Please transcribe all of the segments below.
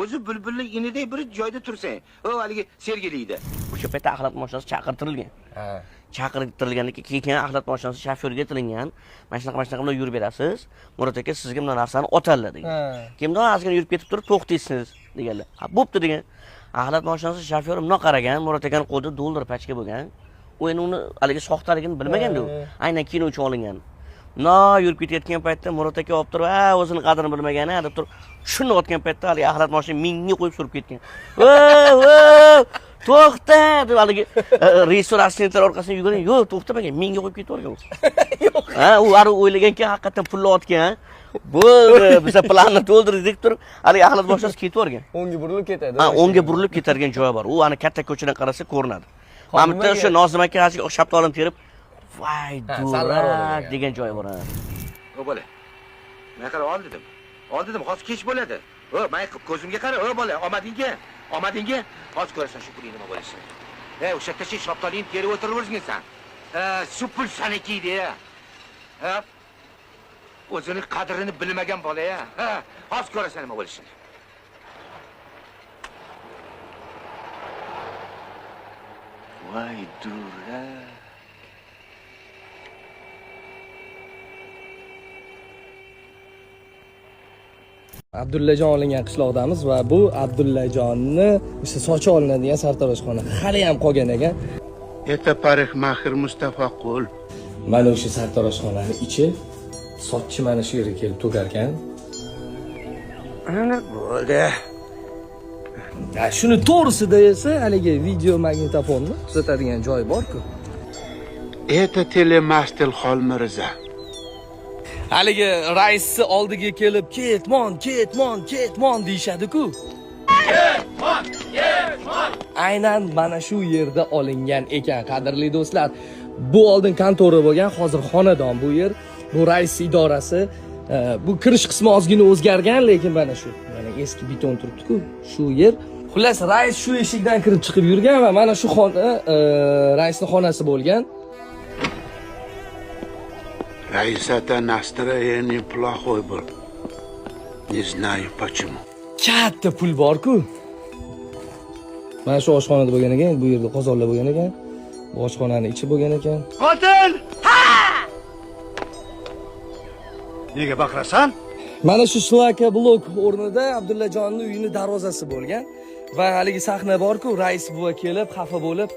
O'zi bulbulni inidek bir joyda tursang, o haligi Sergeliyda. O'sha paytda axlat mashinasi chaqirtirilgan. Chaqirtirilgandan keyin axlat mashinasi shofyorga aytilingan. Mana shunaqa, mana shunaqa bilan yurib berasiz. Murod aka sizga bunday narsani otadilar degan. Keyin bundan ozgina yurib ketib turib to'xtaysiz deganlar. Ha, bo'pti degan. Axlat mashinasi shofyori bundoq qaragan, Murod akani qo'lida dollar pachka bo'lgan. U endi uni haligi soxtaligini bilmaganda u. Aynan kino uchun olingan. No yurib ketayotgan paytda Murod aka olib turib, ha, o'zini qadrini bilmagan, ha, deb turib, shuni otgan paytda haligi axlat mashina mingga qo'yib surib ketgan. Voy, to'xta deb haligi rejissor assistentlar orqasidan yugurgan, yo'q, to'xtamagan, mingga qo'yib ketavergan u. Yo'q. Ha, u ari o'ylaganki, haqiqatan pulni otgan. Bo'ldi, biza planni to'ldirdik deb turib, haligi axlat mashinasi ketavergan. O'ngga burilib ketadi. Ha, o'ngga burilib ketadigan joyi bor. U ana katta ko'chadan qarasa ko'rinadi. Mana bu yerda o'sha Nozim aka shaftolini terib, voy durak degan joyi bor. O bola. Men qara ol dedim. Ol dedim, hozir kech bo'ladi. O, men ko'zimga qara, o bola, omadingga. Omadingga hozir ko'rasan shu pulingni nima bo'lishini. Ey, o'sha yerda shu shaftolingni terib o'tiravergin sen. Ha, shu pul saniki edi. Ha? O'zini qadrini bilmagan bola ya. Ha, hozir ko'rasan nima bo'lishini. Voy durak. Abdullajon olingan qishloqdamiz va bu Abdullajonni o'sha sochi olinadigan sartaroshxona hali ham qolgan ekan. Это парикмахер Mustafa Qul. Mana o'sha sartaroshxonani ichi sochchi mana shu yerga kelib to'kar ekan. Ana bo'ldi. Ha, shuni to'g'risida esa haligi video magnitofonni tuzatadigan joy bor-ku. Это телемастер Xolmirza. Haligi raisni oldiga kelib ketmon, ketmon, ketmon deyishadi-ku. Ketmon, ketmon. Aynan mana shu yerda olingan ekan, qadrli do'stlar. Bu oldin kontora bo'lgan, hozir xonadon bu yer. Bu rais idorasi. Bu kirish qismi ozgina o'zgargan, lekin mana shu, mana eski beton turibdi-ku, shu yer. Xullas, rais shu eshikdan kirib chiqib yurgan va mana shu xona raisning xonasi bo'lgan. Раисата настроение плохой был. Не знаю почему. Katta pul bor-ku. Mana shu oshxonada bo'lgan ekan, bu yerda qozonlar bo'lgan ekan. Bu oshxonaning ichi bo'lgan ekan. Qotil! Ha! Nega baqirasan? Mana shu shlaka blok o'rnida Abdullajonning uyini darvozasi bo'lgan va haligi sahna bor-ku, rais buva kelib xafa bo'lib,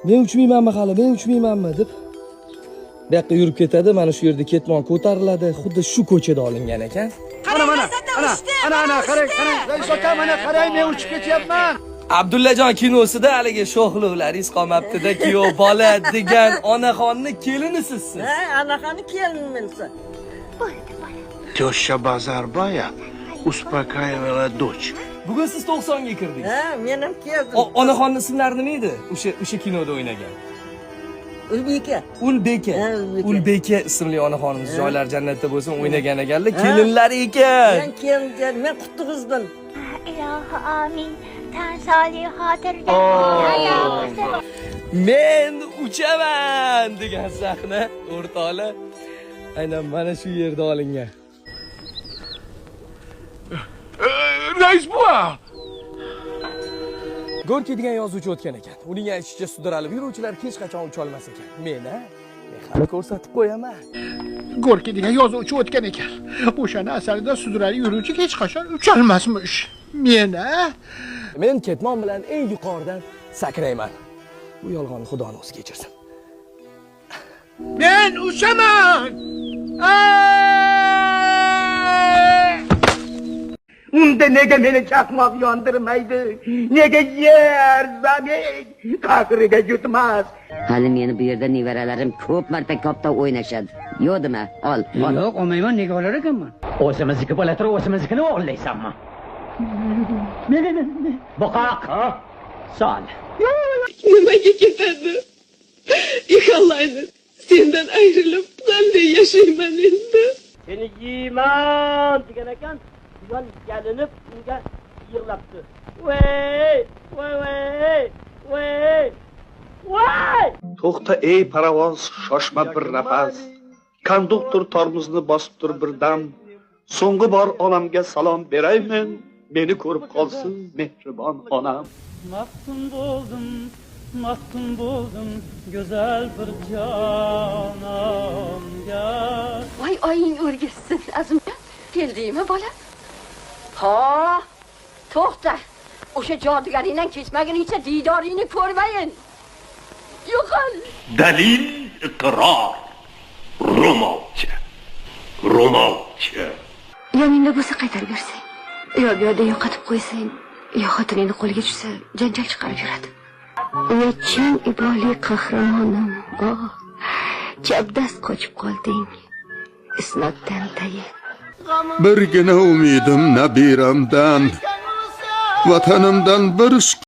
men uchmaymanmi hali, men uchmaymanmi deb bu yoqqa yurib ketadi. Mana shu yerda ketmon ko'tariladi, xuddi shu ko'chada olingan ekan. Mana mana, ana, ana, ana, qarang, qarang, rais aka, mana qarang, men uchib ketyapman. Abdullajon kinosida haligi sho'xliqlaringiz qolmabdi-da, kuyov bola degan onaxonni kelinisiz siz. Ha, onaxonni kelinimsan. Теща Базарбая успокаивала дочь. Bugun siz 90 ga kirdingiz. Ha, men ham keldim. Onaxonni ismlari nima edi? O'sha kinoda o'ynagan. Ulbeka. Ulbeka. Ha, Ulbeka. Ulbeka ismli onaxonimiz joylari jannatda bo'lsin, o'ynagan ekanlar, kelinlari ekan. Men kelin, men Quttiqizdan. Ilohi amin. Tan sog'lik xotirjam. Men uchaman degan sahna o'rtoqlar aynan mana shu yerda olingan. Rais buva! Gorkiy degan yozuvchi o'tgan ekan. Uning aytishicha, sudralib yuruvchilar hech qachon ucholmas ekan. Men hali ko'rsatib qo'yaman. Gorkiy degan yozuvchi o'tgan ekan. O'shani asarida sudralib yuruvchi hech qachon ucholmasmish. Men Men ketmon bilan eng yuqoridan sakrayman. Bu yolg'onni Xudoni o'zi kechirsin. Men uchaman. Unda nega meni chaqmoq yondirmaydi? Nega yer zamin qahriga yutmas? Hali meni bu yerda nevaralarim ko'p marta kopta o'ynashadi. Yo'q dema, ol, ol. Yo'q, olmayman, nega olar ekanman? O'zimizniki bo'la turib, o'zimiznikini o'g'irlaysanmi? Buqoq. Sol. Nimaga ketadi? Ixalayni sendan ayrilib qanday yashayman endi? Seni yeyman degan ekan, quyon yalinib unga yig'labdi. Voy, voy, voy, voy. Voy! To'xta ey paravoz, shoshma bir nafas. Konduktor tormozni bosib tur bir dam. So'nggi bor onamga salom beraymen. Meni ko'rib qolsin mehribon onam. Maftun bo'ldim, maftun bo'ldim go'zal bir jononga. Voy oying o'rgilsin, Azimjon. Keldingmi bolam? Ha, to'xta. O'sha jodugaringdan kechmaguningcha diydoringni ko'rmayin. Yo'qol. Dalil iqror. Ro'molcha. Ro'molcha. Yoningda bo'lsa qaytarib bersang. Yo bu yerda yo'qotib qo'ysang, yo xotiningni qo'liga tushsa janjal chiqarib yuradi. Uyatchan iboli qahramonim, oh, chabdast qochib qolding. Isnoddan tayin. Birgina umidim nabiramdan, vatanimdan bir.